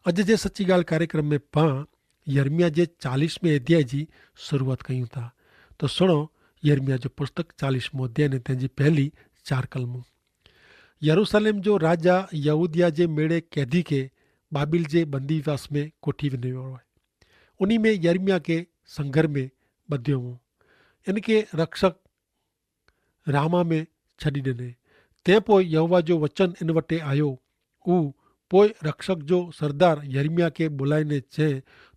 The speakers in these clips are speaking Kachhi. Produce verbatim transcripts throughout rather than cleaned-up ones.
અજ જે સચ્ચી ગાલ કાર્યક્રમ મેં પાં યર્મિયા જે ચાલીસ મેં અધ્યાય જી શરૂઆત કહ્યું થા. તો સુણો, યર્મિયા જો પુસ્તક ચાલીસ મોં અધ્યાય ને તેની પહેલી ચાર કલમો. યરૂસલેમ જો રાજા યહૂદિયા જે મેળે કૈદી કે બાબિલ જે બંદીવાસ મેં કોઠી વિને વાય, ઉની મેં યર્મિયા કે સંઘર મેં બધ્યો હો. એન કે રક્ષક રામા મેં છડી દેને. તે પોય યહોવા જો વચન એન વટે આયો. ઉ પોય રક્ષક જો સરદાર યર્મિયા કે બોલાઈ ને છે,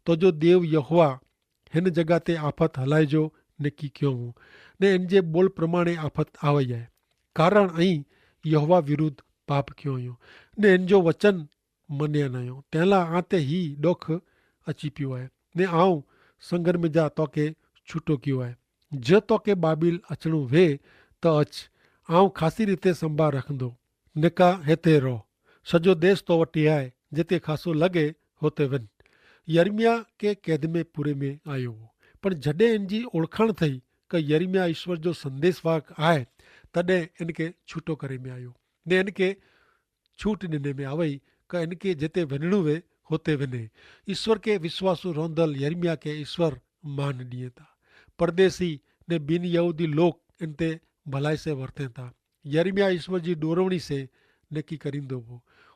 તો જો દેવ યહોવા હેન જગા તે આફત હલાઈ જો ને કી ક્યો હો, ને એન જે બોલ પ્રમાણે આફત આવય હૈ. કારણ અહીં યહોવા વિરુદ્ધ પાપ ક્યો હો, ને એન જો વચન મન્યા નયો તેલા આતે હી ડોખ અચી પ્યો હૈ. ને આઉં સંગર મેં જા તો કે છૂટો ક્યો હૈ. જે તો કે બાબિલ અચણું વે, તો અચ્છ આઉં ખાસી રીતે સંભાર રખંદો. ને કા હેતે રોહ, સજો દેશ તો વટી આય, જેતે ખાસો લગે હોતે વન. યર્મિયા કે કૈદ મેં પૂરે મેં આયો હો, પણ જડે એન જી ઓળખાણ થઈ કે યર્મિયા ઈશ્વર જો સંદેશ વાક આય, તદે એન કે છૂટો કરે મેં આયો. ને એન કે છૂટ નેને મેં આવય, કે એન કે જેતે વનણું વે હોતે વને. ઈશ્વર કે વિશ્વાસુ રોંધલ યર્મિયા કે ઈશ્વર માન દિયે તા. પરદેશી ને બિનયહૂદી લોક એન તે ભલાઈ સે વર્તે તા. યર્મિયા ઈશ્વર જી ડોરવણી સે નેકી કરીંદો વો.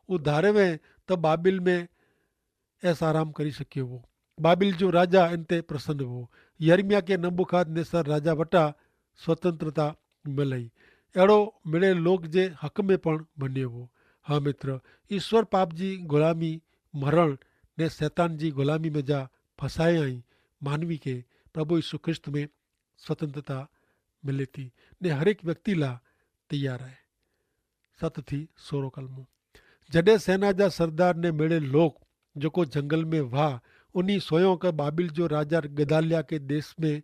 ઉ ધારે વે તો બાબિલ મેં એસ આરામ કરી શક્યો વો. બાબિલ જો રાજા એન તે પ્રસન્ન વો. યર્મિયા કે નબુખાદનેસર રાજા વટા સ્વતંત્રતા મલઈ. એડો મેળે લોક જે હક મેં પણ બન્યો વો. હા મિત્ર, ઈશ્વર પાપ જી ગુલામી, મરણ ને સૈતાન જી ગુલામી મેં જા ફસાયા હી માનવી કે પ્રભુ ઈસુ ખ્રિસ્ત મેં સ્વતંત્રતા મિલેતી, ને હરેક વ્યક્તિ લા તૈયાર હૈ. સત થી સોરો કલમો. જડે સેના જા સરદાર ને મેળે લોક જોકો જંગલ મેં વાહ, ઉની સોયો કે બાબિલ જો રાજા ગદાલ્યા કે દેશ મેં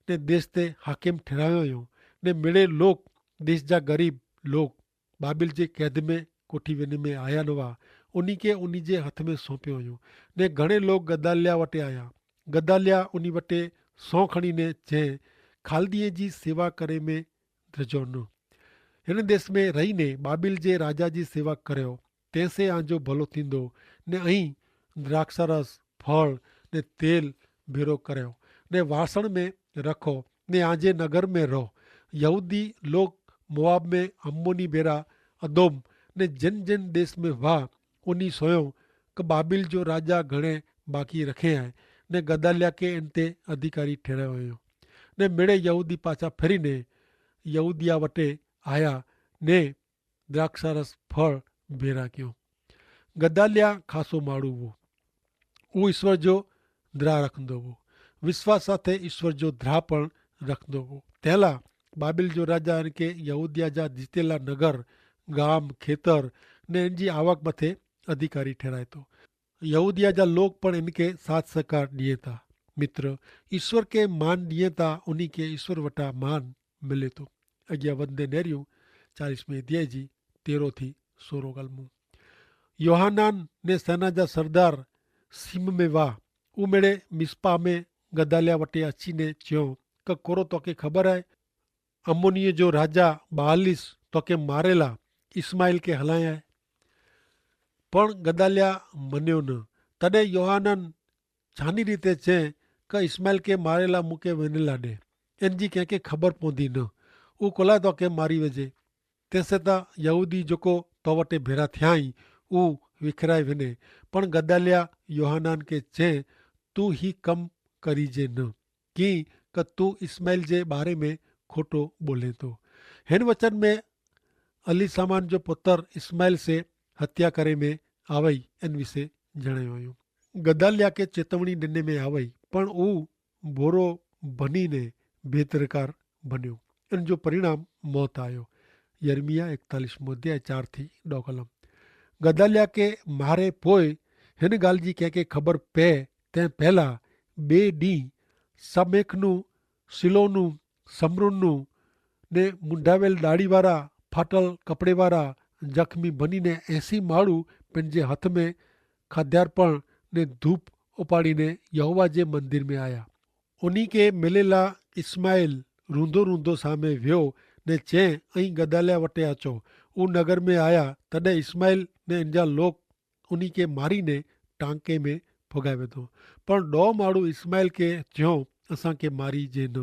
ને દેશ તે હાકેમ ઠેરાયો યો, ને મેળે લોક દેશ જા ગરીબ લોક બાબિલ જે કૈદ મેં કોઠી વેને મેં આયા નવા, ઉની કે ઉની જે હથ મેં સોંપ્યો યો. ને ઘણે લોક ગદાલ્યા વટે આયા. ગદાલ્યા ઉની વટે સોંખણી ને ચે, ખાલદીએ જી સેવા કરે મેં ધ્રજો ન. હેન દેશ મેં રહી ને બાબિલ જે રાજા જી સેવા કર્યો, તેસે આજો ભલો થીંદો. ને અહીં દ્રાક્ષારસ, ફળ ને તેલ ભેરો કર્યો, ને વાસણ મેં રખો, ને આજે નગર મેં રહો. યહૂદી લોક મોઆબ મેં અમ્મોની ભેરા અદોમ ને જેન જેન દેશ મેં વાહ, ઉની સોયો કે બાબિલ જો રાજા ઘણે બાકી રખે હૈ, ને ગદાલ્યા કે એન તે અધિકારી ઠેરાયો. ને મેળે યહૂદી પાછા ફેરી ને યહૂદિયા વટે આયા, ને દ્રાક્ષારસ ફળ ભેરા ક્યો. ગદાલ્યા ખાસો માડૂ વો. ઉ ઈસ્વર જો દ્રા રખંદો વો. વિશ્વાસ સાથે ઈસ્વર જો દ્રા પણ રખંદો વો. તેલા બાબિલ જો રાજા એન કે યહૂદિયા જા જીતેલા નગર, ગામ, ખેતર ને એન જી આવક મતે અધિકારી ઠેરાયતો. યહૂદિયા જા લોક પણ એન કે સાથ સહકાર દિયે તા. મિત્ર, ઈસ્વર કે માન દિયે તા ઉની કે ઈસ્વર વટા માન મિલે તો. અગિયા વધને નેર્યું ચાલીસ મેં દિયે જી તેરો થી સોરો ગલમું. યોહાનાન ને સેના જા સરદાર સિમ મેં વાહ ઉમેડે મિસ્પા મેં ગદાલ્યા વટે અચ્છી ને ચ્યો, કે કોરો તો કે ખબર હૈ? અમ્મોનીય જો રાજા બાલિસ તો કે મારેલા ઇસ્માઇલ કે હલાયા હૈ. પણ ગદાલ્યા મન્યો ન. તદે યોહાનાન છાની રીતે છે કે ઇસ્માઇલ કે મારેલા મુકે વેનેલા દે. એન જી કેંકે ખબર પોંધી ન. ઉ કોલા તો કે મારી વજે. તેસે તા યહૂદી જોકો તો વટે ભેરા થ્યાઈ ઉ વિખરાઈ વેને. પણ ગદાલ્યા યોહાનાન કે છે, તું હી કમ કરી જે ન, કિંક તું ઇસ્માઇલ જે બારે મેં ખોટો બોલે તો. હેન વચન મેં અલી સામાન જો પુતર ઇસ્માઇલ સે હત્યા કરે મેં આવય એન વિશે જણાયો. ગદાલ્યા કે ચેતવણી દેને મેં આવય, પણ ઉ ભોરો ભની ને ભેતરકાર ભન્યો. એન જો પરિણામ મોત આયો. યર્મિયા એકતાલીસ મુદ્દે ચાર થી ડોકલમ. ગદાલ્યા કે મારે પોય હેન ગાલ જી કેંકે ખબર પે, તે પહેલા બે દી સમેખનું સિલોનું સમરૂનનું ને મુંડાવેલ ડાળીવારા ફાટલ કપડેવારા જખમી ભનીને એસી માળું પેનજે હથ મેં ખાદ્યાર્પણ ને ધૂપ ઉપાડીને યહોવા જે મંદિર મેં આયા. ઉની કે મેલેલા ઇસ્માઇલ રૂંધો રૂંધો સામે વ્યો ને ચે, અહીં ગદાલ્યા વટે આચો. ઉન નગર મેં આયા તદે ઇસ્માઇલ ને ઇનજા લોક ઉની કે મારી ને ટાંકે મેં ફગાવે તો. પણ ડો માડૂ ઇસ્માઇલ કે ચ્યો, અસાં કે મારી જે ન.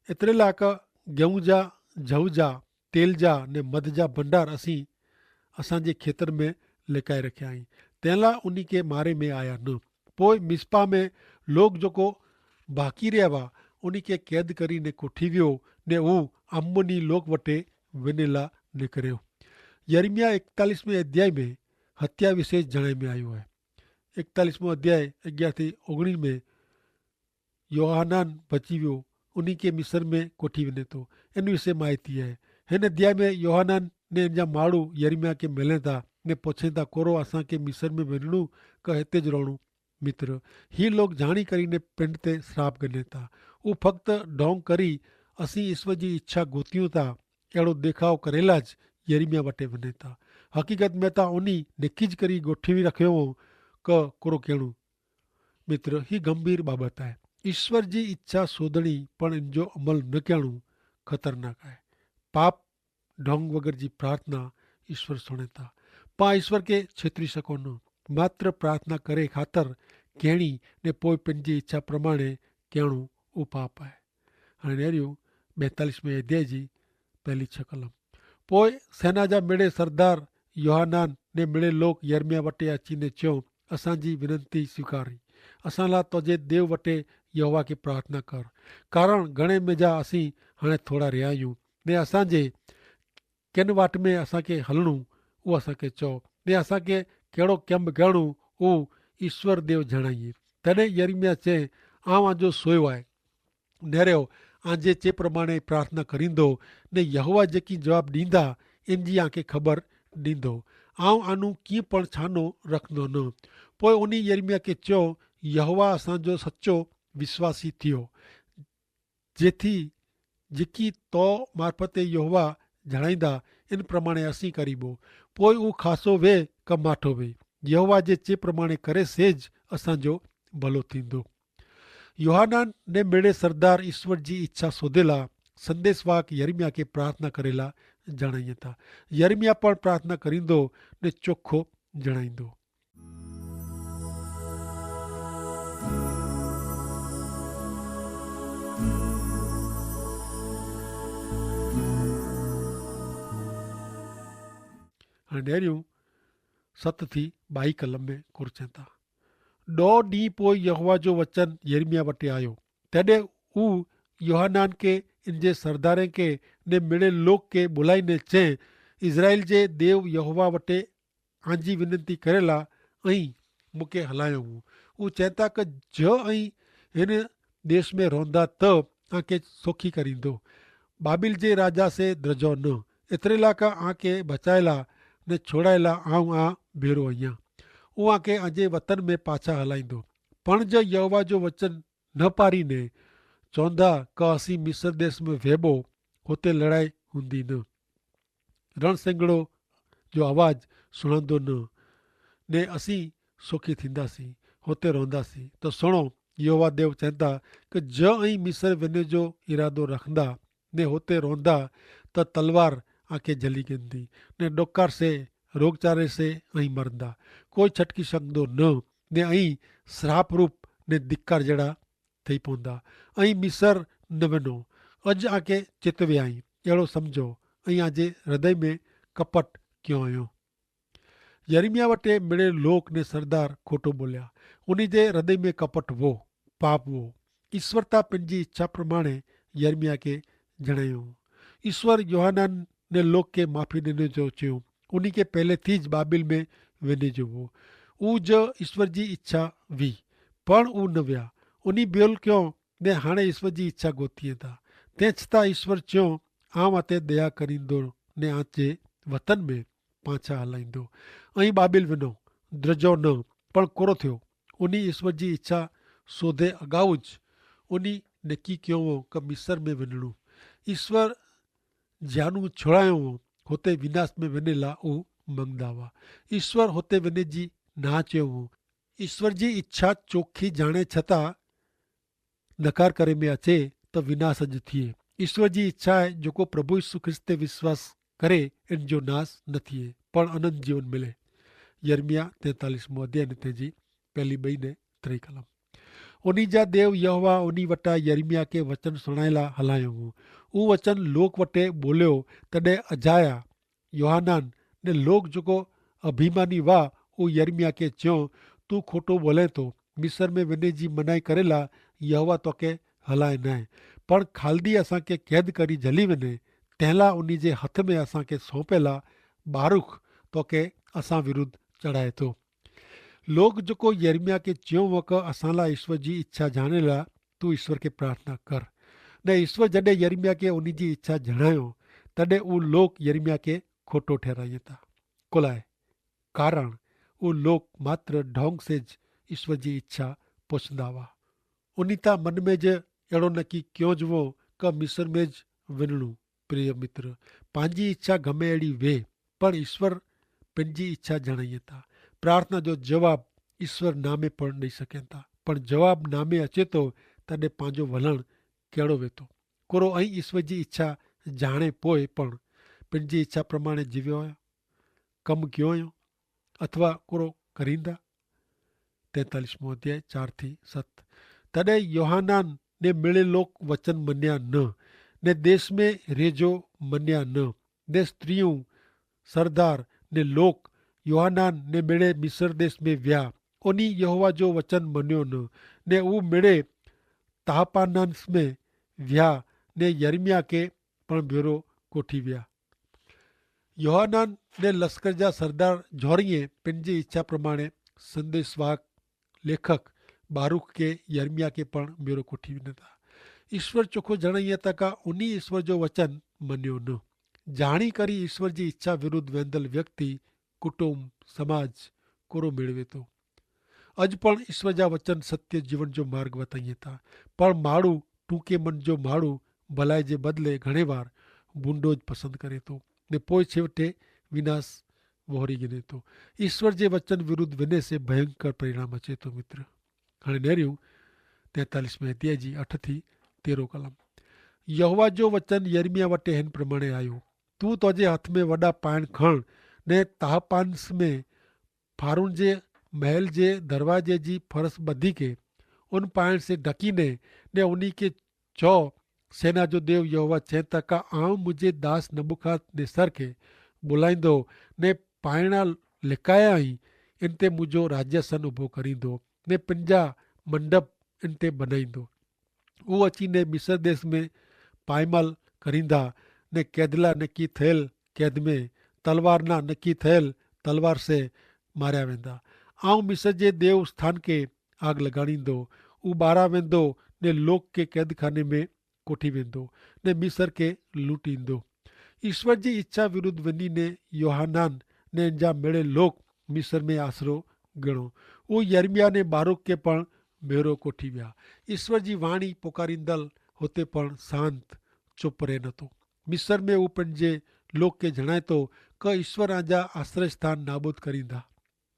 એતરેલા કે ગેઉં જા, જવ જા, તેલ જા ને મધ જા ભંડાર અસી અસાં જે ખેતર મેં લેકાઈ રખ્યા હી. તેલા ઉની કે મારે મેં આયા ન. પોય મિસ્પા મેં લોગ જોકો બાકી રહેવા ઉની કે કૈદ કરી ને કોઠી વ્યો, ને ઉં અમ્મોની લોગ વટે વેનેલા ને કર્યો. યર્મિયા એકતાલીસમે અધ્યાય મેં હત્યા વિશે જણાઈ મેં આયો હૈ. એકતાલીસમો અધ્યાય અગિયાર થી ઓગણીસ મેં યોહાનાન ભચી વ્યો, ઉની કે મિસર મેં કોઠી વેને તો. એન વિશે માહિતી હૈ. હેન અધ્યાય મેં યોહાનાન ને એન જા માડૂ યર્મિયા કે મેલે તા ને પોછે તા કોરો અસાં કે મિસર મેં વેનણું કે હેતે જ રોણું? મિત્ર, હી લોગ જાણી કરી ને પેંડ તે સ્રાપ ગને તા. ઉં ફક્ત ઢોંગ કરી અસી ઇશ્વર જી ઇચ્છા ગોતિયું તા એડો દેખાવ કરેલા જ યર્મિયા વટે વેને તા. હકીકત મેં તા ઉની નેકી જ કરી ગોઠવી રખ્યો હો કે કોરો કહેણું? મિત્ર, હી ગંભીર બાબત આય. ઇશ્વર જી ઇચ્છા શોધણી પણ ઇનજો અમલ ન કહેણું ખતરનાક આય. પાપ ઢોંગ વગર જી પ્રાર્થના ઇશ્વર સુણેતા. પા ઇશ્વર કે છેતરી શકો ન. માત્ર પ્રાર્થના કરે ખાતર કહેણી ને પોય પેનજી ઇચ્છા પ્રમાણે કહેણું ઉપાપ આય. અને નેર્યું બેતાલીસમે અધ્યાય જી પહેલી છ કલમ. પોય સેના જા મેળે સરદાર યોહાનાન ને મેળે લોક યર્મિયા વટે અચી ને ચ્યો, અસાં જી વિનંતી સ્વીકારી. અસાં લા તોજે દેવ વટે યહોવા કે પ્રાર્થના કર. કારણ ઘણે મેં જા અસી હણે થોડા રહ્યા યું, ને અસાં જે કેન વાટ મેં અસાં કે હલણું ઉ અસાં કે ચો, ને અસાં કે કેડો કેમ ગેણું ઉ ઇશ્વર દેવ જણાઈ. તને યર્મિયા ચે, આવ આજો સોયો આય. નેરેઓ, આજે ચે પ્રમાણે પ્રાર્થના કરીંદો, ને યહોવા જેકી જવાબ દીંદા એનજી આંકે ખબર દીંદો. આવ આનું કી પણ છાનો રખનો ન. પોય ઉની યર્મિયા કે ચ્યો, યહોવા અસાંજો સચો વિશ્વાસી થિયો, જેથી જેકી તો મારફતે યહોવા જણાઈદા એન પ્રમાણે અસી કરીબો. પોય ઉં ખાસો વે કમાઠો વે. યહોવા જે ચે પ્રમાણે કરે સે જ અસાંજો ભલો થીંદો. યોહાનાન ને મેળે સરદાર ઇશ્વર જી ઇચ્છા શોધેલા સંદેશવાક યર્મિયા કે પ્રાર્થના કરેલા જણાઈ થા. યર્મિયા પણ પ્રાર્થના કરીંદો ને ચોખો જણાઈંદો. અને નેર્યું સત થી બાઈ કલમ મેં કોરચેતા. દો દી પોય યહોવા જો વચન યર્મિયા વટે આયો. તેડે ઉ યોહાનાન કે ઇનજે સરદારે કે ને મેળે લોક કે બોલાઈ ને ચે, ઇઝરાઇલ જે દેવ યહોવા વટે આંજી વિનંતી કરેલા અહીં મુકે હલાયો હું. ઉં ચેતા કે જો અહીં હેન દેશ મેં રોંધા તો આંકે સોખી કરીંદો. બાબિલ જે રાજા સે દ્રજો ન એતરેલા કા આંકે ભચાયેલા ને છોડાયેલા આઉં આ ભેરો અહિયા. ઉં આંકે આજે વતન મેં પાછા હલાઈંદો. પણ જો યહોવા જો વચન ન પારી ને ચોંધા કા અસી મિસર દેશ મેં વેબો હોતે લડાઈ હુંદી ન. રણસેંગડો જો અવાજ સુણાંદો ન ને અસી સોખી થીંદા સી હોતે રોંધા સી. તો સુણો, યહોવા દેવ ચેંતા કે જો અહીં મિસર વેને જો ઇરાદો રખંદા ને હોતે રોંધા તો તલવાર આંકે જલી ગેંદી ને ડોકાર સે રોગચારે સે અહીં મરંદા. કોઈ છટકી સંગદો ન ને અહીં સ્રાપરૂપ ને દિક્કાર જેડા થઈ પોંદા. અહીં મિસર ન વેનો. અજ આંકે ચેતવે આઈ એડો સમઝો. અહીં આજે હૃદય મેં કપટ ક્યો આયો. યર્મિયા વટે મેળે લોક ને સરદાર ખોટો બોલ્યા. ઉની જે હૃદય મેં કપટ વો પાપ વો. ઈસ્વર તા પન જી ઇચ્છા પ્રમાણે યર્મિયા કે જણાયો. ઈસ્વર યોહાનાન ને લોક કે માફી દેને જો ચ્યો. ઉની કે પહેલે થી જ બાબિલ મેં વેને જો વો. ઉજ ઈસ્વર જી ઇચ્છા વી. પણ ઉન વ્યા ઉની બેલ ક્યો. ને હાણે ઈસ્વર જી ઇચ્છા ગોતી થા. તે છતાં ઈસ્વર ચ્યો, આવ આતે દયા કરીંદો ને આંચે વતન મેં પાછા હલાઈંદો. અહીં બાબિલ વિનો દ્રજો ન પણ કોરો થયો. ઉની ઈસ્વર જી ઇચ્છા શોધે અગાઉ જ ઉની નક્કી ક્યો વો કે મિસર મેં વિનણું. ઈસ્વર જ્યાનું છોડાયો વો હોતે વિનાશ મેં વિનેલા ઉં મંગદા વા. ઈસ્વર હોતે વિને જી ના ચ્યો વો. ઈસ્વર જી ઇચ્છા ચોખી જાણે છતાં નકાર કરે મેં અચે તો વિનાશ જ થિયે. ઈસ્વર જી ઇચ્છા હૈ જોકો પ્રભુ ઈસુ ખ્રિસ્ત તે વિશ્વાસ કરે એન જો નાશ ન થિયે પણ અનંત જીવન મિલે. યર્મિયા તેતાલીસ મોદ્યા ને તેજી પહેલી બઈ ને ત્રિકલમ. ઉની જા દેવ યહોવા ઉની વટા યર્મિયા કે વચન સુણાયેલા હલાયો હો. ઉવચન લોક વટે બોલ્યો. તદે અજાયા યોહાનાન ને લોક જોકો અભિમાની વા ઉ યર્મિયા કે ચ્યો, તું ખોટો બોલે તો. મિસર મેં વેને જી મનાઈ કરેલા યહોવા તો કે હલાય નાય. પણ ખાલદી અસાંકે કૈદ કરી જલી વેને તેહલા ઉની જે હથ મેં અસાંકે સોંપેલા બારૂખ તો કે અસાં વિરુદ્ધ ચડાય તો. લોક જોકો યર્મિયા કે ચ્યો વકે અસાંલા ઈશ્વર જી ઇચ્છા જાણેલા, તું ઈશ્વર કે પ્રાર્થના કર. ને ઈશ્વર જડે યર્મિયા કે ઉની જી ઇચ્છા જણાયો, તદે ઉ લોક યર્મિયા કે ખોટો ઠેરાઈ થા. કોલાએ કારણ ઉ લોક માત્ર ઢોંગ સે જ ઈશ્વર જી ઇચ્છા પોછંદા વા. ઉની તા મન મેં જે એડો નકી ક્યો જ વો કે મિસર મેં જ વિનણું. પ્રિય મિત્ર, પાંજી ઇચ્છા ગમે એડી વે, પણ ઈશ્વર પેનજી ઇચ્છા જણાઈ થા. પ્રાર્થના જો જવાબ ઈશ્વર નામે પણ દઈ શકે થા, પણ જવાબ નામે અચેતો, તદે પાંજો વલણ કેડો વેતો? કોરો અહીં ઈશ્વર જી ઇચ્છા જાણે પોય પણ પેનજી ઇચ્છા પ્રમાણે જીવ્યો આયો, કમ ક્યો આયો, અથવા કોરો કરીંદા? તેતાલીસ મોં અધ્યાય ચાર થી સત. તદે યોહાનાન ને મેળે લોક વચન મન્યા ન, ને દેશ મેં રેજો મન્યા ન. ને સ્ત્રીઓ, સરદાર ને લોક યોહાનાન ને મેળે મિસર દેશ મેં વ્યા. ઓની યહોવા જો વચન મન્યો ન, ને ઉં મેળે તાહપાનાન મેં વ્યા, ને યર્મિયા કે પણ ભેરો કોઠી વ્યા. યોહાનાન ને લશ્કર જા સરદાર જોરિયે પેનજી ઇચ્છા પ્રમાણે સંદેશવાહક લેખક બારૂખ કે યર્મિયા કે પણ મેરો કોઠી વિને થા. ઇશ્વર ચોખો જણાઈ થા કા ઉની ઇશ્વર જો વચન મન્યો ન. જાણી કરી ઇશ્વર જી ઇચ્છા વિરુદ્ધ વેંદલ વ્યક્તિ, કુટુંબ, સમાજ કોરો મેળવે તો? અજ પણ ઇશ્વર જા વચન સત્ય જીવન જો માર્ગ વતાઈ થા. પણ માડૂ ટૂંકે મન જો માડૂ ભલાઈ જે બદલે ઘણે વાર બુંડો જ પસંદ કરે તો, ને પોય છેવટે વિનાશ વહોરી ગિને તો. ઇશ્વર જે વચન વિરુદ્ધ વિને સે ભયંકર પરિણામ અચે તો મિત્ર. હણે નેર્યું તેતાલીસ મેં અધ્યાય જી અઠ થી તેરો કલમ. યહોવા જો વચન યર્મિયા વટે હેન પ્રમાણે આયો, તું તોજે હાથ મેં વડા પાયણ ખણ, ને તાહપાન મેં ફારૂન જે મહેલ જે દરવાજે જી ફરસ બધી કે ઉન પાયણ સે ઢકી ને, ને ઉની કે ચો, સેના જો દેવ યહોવા ચેતા કા આઉં મુઝે દાસ નબુખાત નેસર કે બોલાઈંદો, ને પાયણા લેકાયા હી, એન તે મુજો રાજ્યાસન ઉભો કરીંદો, ને પંજા મંડપ એન તે બનાઈંદો. ઉ અચી ને મિસર દેશ મેં પાયમાલ કરીંદા, ને કૈદલા નકી થયેલ કૈદ મેં તલવાર ના નકી થયેલ તલવાર સે માર્યા વેંદા. આઉં મિસર જે દેવ સ્થાન કે આગ લગાણીંદો, ઉબારા વેંદો, ને લોક કે કૈદખાને મેં કોઠી વેંદો, ને મિસર કે લૂંટીંદો. ઈસ્વર જી ઇચ્છા વિરુદ્ધ વેની ને યોહાનાન ને એનજા મેળે લોક મિસર મેં આશરો ગણો. ઉહ યર્મિયા ને બારૂક કે પણ ભેરો કોઠી વ્યા. ઈસ્વર જી વાણી પોકારીંદલ હોતે પણ શાંત ચુપ રહે નતો. મિસર મેં ઉપને જે લોક કે જણાયતો કે ઈસ્વર આજા આશ્રયસ્થાન નાબૂદ કરીંદા.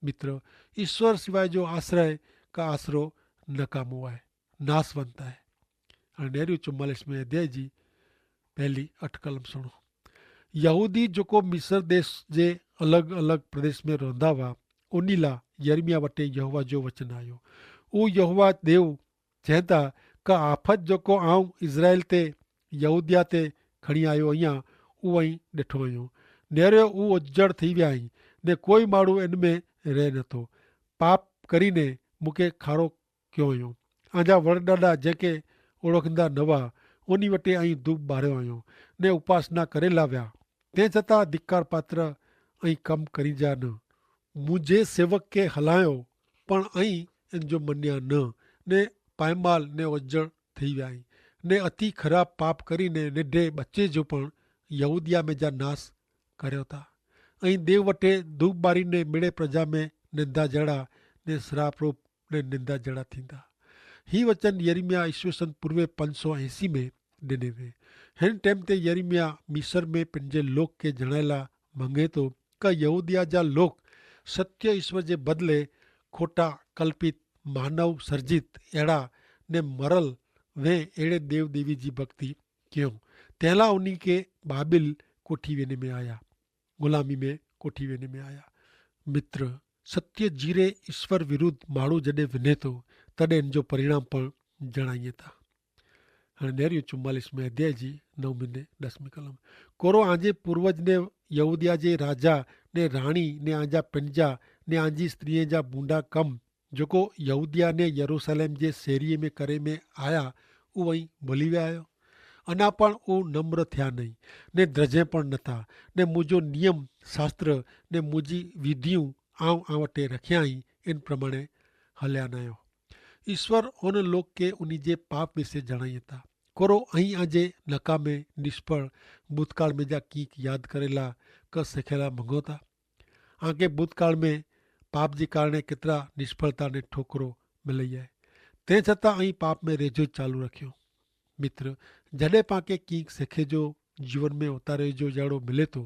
મિત્ર, ઈસ્વર સિવાય જો આશ્રય કા આશરો નકામો આય, નાસવંત આય. અને નેર્યું ચુમ્માલીસ મેં અધ્યાય જી પહેલી અટકલમ સુણો. યહૂદી જોકો મિસર દેશ જે અલગ અલગ પ્રદેશ મેં રોંધાવા ઉનીલા યર્મિયા વટે યહોવા જો વચન આયો. ઉહ યહોવા દેવ ચેંતા, કા આફત જોકો આઉં ઇઝરાયેલ તે યહૂદિયા તે ખણી આયો અહિયા, ઉહ અહીં ડેઠો અયો. નેરે ઉહ ઉજ્જડ થઈ વ્યા હી, ને કોઈ માણું એન મેં રહે નતો. પાપ કરીને મુકે ખારો ક્યો અયો. આજા વરડાડા જેકે ઓળખંદા નવા, ઓની વટે અહીં ધૂપ બાર્યો અયો, ને ઉપાસના કરે લાવ્યા. તે છતાં ધિક્કાર પાત્ર અહીં કમ કરી જા ન. મુઝે સેવક કે હલાયો, પણ અહીં એન જો મન્યા ન, ને પાયમાલ ને ઓજ્જણ થઈ વ્યા હી, ને અતિ ખરાબ પાપ કરીને નેઢે બચ્ચે જો પણ યહૂદિયા મેં જા નાસ કર્યો તા. અહીં દેવ વટે ધૂપ બારી ને મેળે પ્રજા મેં નિંદા જેડા ને શ્રાપરૂપ ને નિંદા જેડા થીંદા. હી વચન યર્મિયા ઈસવીસન પૂર્વે પંચસો એંસી મેં દેને વે. હેન ટેમ તે યર્મિયા મિસર મેં પંજે લોક કે જણાયેલા મંગેતો, કા યહૂદિયા જા લોક સત્ય ઈસ્વર જે બદલે ખોટા કલ્પિત માનવ સર્જિત એડા ને મરલ વે એડે દેવ દેવી જી ભક્તિ કેહ. તેલા ઉની કે બાબિલ કોઠી વેને મેં આયા, ગુલામી મેં કોઠી વેને મેં આયા. મિત્ર, સત્ય જીરે ઈસ્વર વિરુદ્ધ માણુ જડે વિને તો તદે એન જો પરિણામ પણ જણાઈ થા. હણે નેર્યું ચુમ્માલીસ મેં અધ્યાય જી નવ મિને દસમી કલમ. કોરો આજે પૂર્વજ ને યહૂદિયા જે રાજા ને રાણી ને આજા પંજા ને આજી સ્ત્રી જા બૂંડા કમ જોકો યહૂદિયા ને યરૂસાલેમ જે શેરી મેં કરે મેં આયા ઉ અહીં ભોલી વ્યા આયો. અના પણ ઉ નમ્ર થ્યા નહીં ને દ્રજે પણ નથા ને મુજો નિયમ શાસ્ત્ર ને મુજી વિધિયું આવ આવટે રખ્યા હી એન પ્રમાણે હલ્યા નાયો. ઈસ્વર ઓન લોક કે ઉની જે પાપ વિશે જણાઈ થા. કોરો અહીં આજે નકામે નિષ્ફળ ભૂતકાળ મેં જા કિંક યાદ કરેલા ક સેખેલા મંગોતા? આંકે ભૂતકાળ મેં પાપ જી કારણે કેતરા નિષ્ફળતા ને ઠોકરો મિલઈ આય. તે છતાં અહીં પાપ મેં રેજો ચાલુ રખ્યો. મિત્ર, જડે પાંકે કિંક સેખે જો જીવન મેં ઉતારે જો જાડો મિલે તો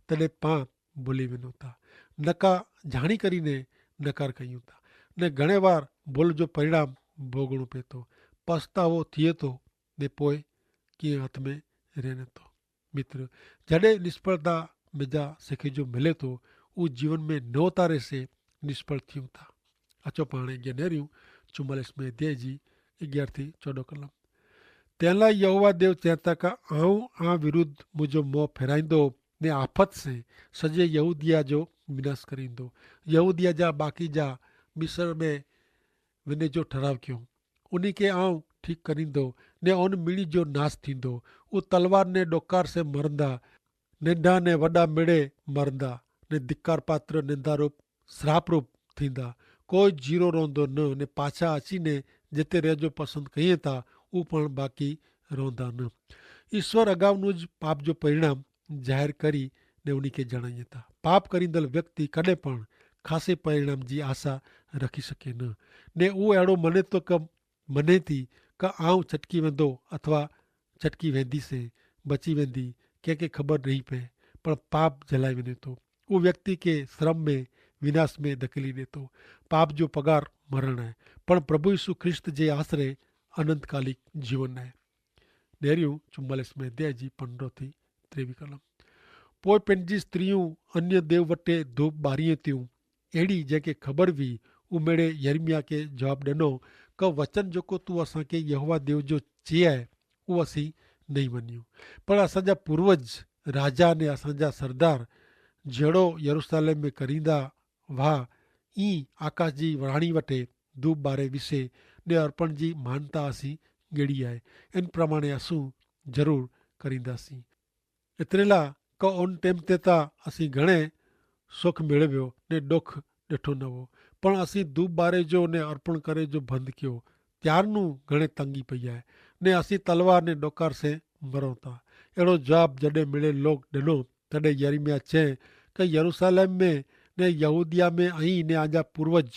તદે પાં ભોલી વેનો થા. નકા જાણી કરીને નકાર કહ્યું થા ને ઘણે વાર ભોલ જો પરિણામ ભોગણું પેતો પસ્તાવો થિયે તો ને પોય કિયા હાથ મેં રહેને તો. મિત્ર, જડે નિષ્ફળતા મેજા સેખે જો મિલે તો ઉ જીવન મેં નોતા રહેશે નિષ્ફળ થિયું થા. અચો પાણે ગેનેર્યું ચુમાલેસ મેં દેહ જી અગિયાર થી ચોડો કલમ. તેનલા યહોવા દેવ ચેતા કા આઉં આ વિરુદ્ધ મુજો મોં ફેરાઈંદો ને આફત સે સજે યહૂદિયા જો વિનાશ કરીંદો. યહૂદિયા જા બાકી જા મિસર મેં વિને જો ઠરાવ ક્યો ઉની કે આઉં ઠીક કરીંદો ને ઓન મિણી જો નાસ થીંદો. ઉ તલવાર ને ડોકાર સે મરંદા નેંધા ને વડા મેડે મરંદા ને ધિક્કાર પાત્ર નેંધા રૂપ સ્રાપ રૂપ થીંદા. કોઈ જીરો રોંધો ન ને પાછા અચી ને જેતે રહેજો પસંદ કહિયે તા ઉપણ બાકી રોંધા ન. ઈસ્વર અગાઉનું જ પાપ જો પરિણામ જાહેર કરી ને ઉની કે જણાઈ થા. પાપ કરીંદલ વ્યક્તિ કદે પણ ખાસે પરિણામ જી આશા રખી શકે ન. ને ઉ એડો મને તો કે મને થી કે આઉં છટકી વેંધો અથવા છટકી વેંધી સે બચી વેંધી કે કે ખબર નહીં પે. પણ પાપ જલાઈ વેને તો ઉ વ્યક્તિ કે શ્રમ મેં વિનાશ મેં ધકેલી દેતો. પાપ જો પગાર મરણ હૈ, પણ પ્રભુ ઈસુ ખ્રિસ્ત જે આશરે અનંતકાલિક જીવન હૈ. ડેર્યું ચુમ્માલીસ મેં દેહ જી પંડ્રો થી ત્રેવી કલમ. પોય પેનજી સ્ત્રી ઉં અન્ય દેવ વટે ધૂપ બારી તી ઉં એડી જેંકે ખબર વી ઉમેડે યર્મિયા કે જવાબ દેનો કે વચન જોકો તું અસાંકે યહોવા દેવ જો ચિયા હૈ ઉં અસી નહીં મન્યું. પણ અસાંજા પૂર્વજ રાજા ને અસાંજા સરદાર જેડો યરૂસાલેમ મેં કરીંદા વાહ ઈ આકાશ જી વરાણી વટે ધૂપ બારે વિશે ને અર્પણ જી માનતા અસી ગેડી આય. એન પ્રમાણે અસુ જરૂર કરીંદા સી. એતરેલા કે ઓન ટેમ તે તા અસી ઘણે સોખ મેળવ્યો ને ડોખ ડેઠો નવો. પણ અસી ધૂપ બારે જો ને અર્પણ કરે જો ભંધ કયો ત્યારનું ઘણે તંગી પૈયા ને અસી તલવાર ને ડોકાર સે મરો તા. એડો જવાબ જડે મેળે લોક ડેનો તડે યર્મિયા છે કે યરૂસાલેમ મેં ને યહૂદિયા મેં અહીં ને આજા પૂર્વજ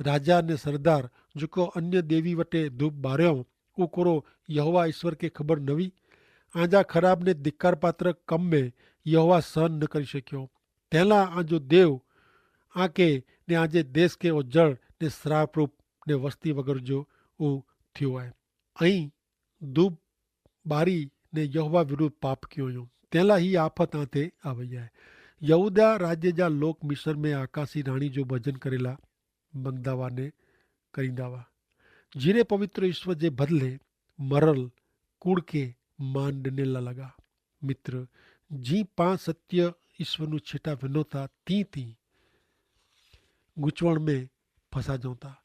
રાજા ને સરદાર જોકો અન્ય દેવી વટે ધૂપ બાર્યો ઉકરો યહોવા ઈસ્વર કે ખબર નવી? આજા ખરાબ ને ધિક્કારપાત્ર કમ મેં યહોવા સહન ન કરી શક્યો. તેલા આજો દેવ આકે ને આજે દેશ કે ઓજ્જળ ને સ્રાપરૂપ ને વસ્તી વગર જો ઉં થ્યો આય. અહીં ધૂપ બારી ને યહોવા વિરુદ્ધ પાપ ક્યો યો. તેલા હી આફત આતે આવય આય. યહૂદા રાજ્ય જા લોક મિસર મેં આકાશી રાણી જો ભજન કરેલા મંગદાવા ને કરીંદાવા. જીરે પવિત્ર ઈસ્વર જે બદલે મરલ કુડકે માન ડનેલા લગા. મિત્ર, જી પાં સત્ય ઈસ્વરનું છેટા વેનોતા તી તી ગૂંચવણ મેં ફસાજોતા,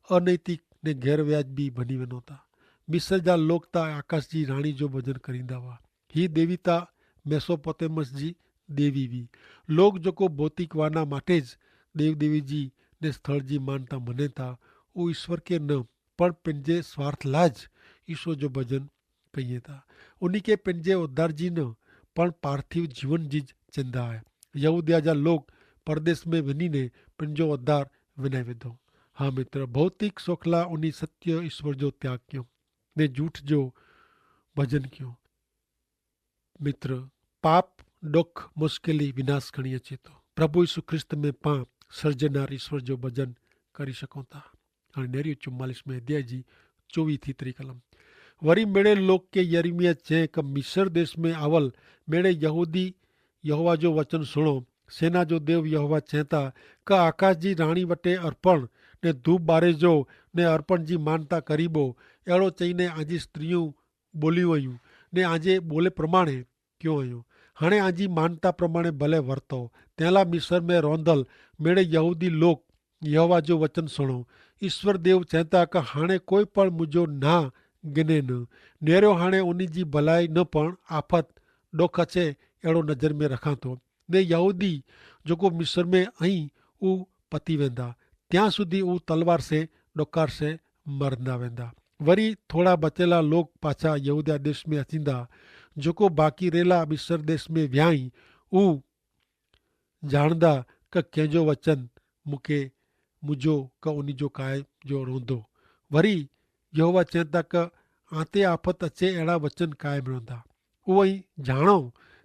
અનૈતિક ને ગેરવ્યાજ બી ભની વેનોતા. મિસર જા લોક તા આકાશ જી રાણી જો ભજન કરીંદા વા. હી દેવી તા મેસોપોતેમસ જી દેવી વી. લોક જોકો ભૌતિક વાના માટે જ દેવ દેવી જી ને સ્થળ જી માનતા મને તા ઉ ઈસ્વર કે ન પણ પેનજે સ્વાર્થ લા જ ઈસ્વર જો ભજન કહિયે તા. ઉની કે પેનજે ઉદ્ધાર જી ન પણ પાર્થિવ જીવન જી જ ચિંદા હૈ. યહૂદિયા જા લોક પરદેશ મેં વિની ને પેનજો ઉદ્ધાર વિનાઈ વેધો. હા મિત્ર, ભૌતિક સોખલા ઉની સત્ય ઈસ્વર જો ત્યાગ ક્યો ને જૂઠ જો ભજન ક્યો. મિત્ર, પાપ ડોખ મુશ્કેલી વિનાશ ખણી અચેતો. પ્રભુ ઈસુ ખ્રિસ્ત મેં પાં સર્જનાર ઈસ્વર જો ભજન કરી શકોતા. અને નેરી ચુમ્માલીસ મેં અધ્યાય જી ચોવી થી ત્રિકલમ. વરી મેળે લોક કે યર્મિયા ચે કે મિસર દેશ મેં આવલ મેળે યહૂદી યહોવા જો વચન સુણો. સેના જો દેવ યહોવા ચેંતા, કે આકાશ જી રાણી વટે અર્પણ ને ધૂપ બારે જો ને અર્પણ જી માનતા કરીબો. એડો ચહીને આજી સ્ત્રીઓ બોલી વયું ને આજે બોલે પ્રમાણે ક્યો અયો. હાણે આજી માનતા પ્રમાણે ભલે વર્તો. તેલા મિસર મેં રોંધલ મેળે યહૂદી લોક યહોવા જો વચન સણો. ઈસ્વર દેવ ચેંતા કે હાણે કોઈ પણ મુજો ના ગિને ન નેરો હાણે ઉની જી ભલાઈ ન પણ આફત ડોખા છે એડો નજર મેં રખાતો. ને યહૂદી જોકો મિસર મેં અહીં ઉં પતિ વેંદા ત્યાં સુધી ઉં તલવાર સે ડોકાર સે મરંદા વેંદા. વરી થોડા બચેલા લોક પાછા યહૂદિયા દેશ મેં અચીંદા. જોકો બાકી રહેલા મિસર દેશ મેં વ્યાઈ ઉં જાણદા કે કેંજો વચન મુકે મુજો કે ઉની જો કાયમ જો રોંધો. વરી યહોવા ચેંતા કે આંતે આફત અચે એડા વચન કાયમ રોંધા. ઉવઈ જાણો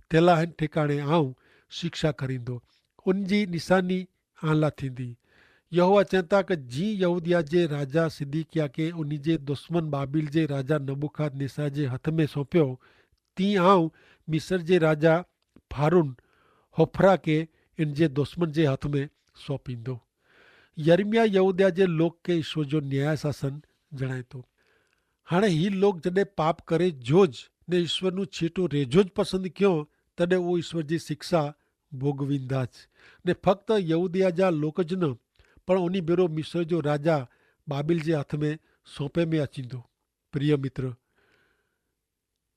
તેલા હેન ઠેકાણે આઉં શિક્ષા કરીંદો. ઉનજી નિશાની આલા થીંદી. યહોવા ચેંતા કે જી યહૂદિયા જે રાજા સિદ્દિકિયા કે ઉની જે દુશ્મન બાબિલ જે રાજા નબુખાદનેસા જે હથ મેં સોંપ્યો તી આઉં મિસર જે રાજા ફારૂન હોફરા કે ઇન જે દુશ્મન જે હથ મેં સોંપીંદો. યર્મિયા યહૂદિયા જે લોક કે ઈશ્વર જો ન્યાયાશાસન જણાયતો. હાણે હી લોક જડે પાપ કરે જો જ ને ઈશ્વરનું છેટો રેજો જ પસંદ ક્યો તદે ઉં ઈશ્વર જી શિક્ષા ભોગવીંદા જ. ને ફક્ત યહૂદિયા જા લોક જ ન પણ ઉની ભેરો મિસર જો રાજા બાબિલ જે હાથ મેં સોંપે મેં અચીંદો. પ્રિય મિત્ર,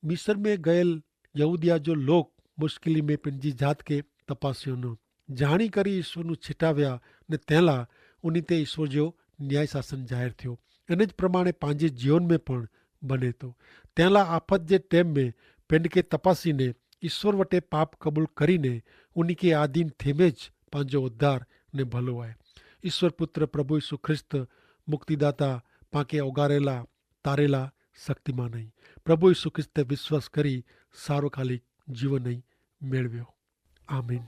મિસર મેં ગયેલ યહૂદિયા જો લોક મુશ્કેલી મેં પનજી જાત કે તપાસ્યો ન જાણી કરી ઈશ્વરનું છેટાવ્યા ને તેલા ઉની તે ઈશ્વર જો ન્યાયશાસન જાહેર થયો. અને જ પ્રમાણે પાંજે જીવન મેં પણ બને તો તેલા આફત જે ટેમ મેં પેંડ કે તપાસીને ઈશ્વર વટે પાપ કબૂલ કરીને ઉની કે આધીન થેમે જ પાંજો ઉદ્ધાર ને ભલો આય. ઈશ્વર પુત્ર પ્રભુ ઈસુ ખ્રિસ્ત મુક્તિદાતા પાંકે ઓગારેલા તારેલા શક્તિમાન હૈં. પ્રભુ ઈસુ ખ્રિસ્ત વિશ્વાસ કરી સાર્વકાલિક જીવન હૈં મેળવ્યો. આમીન.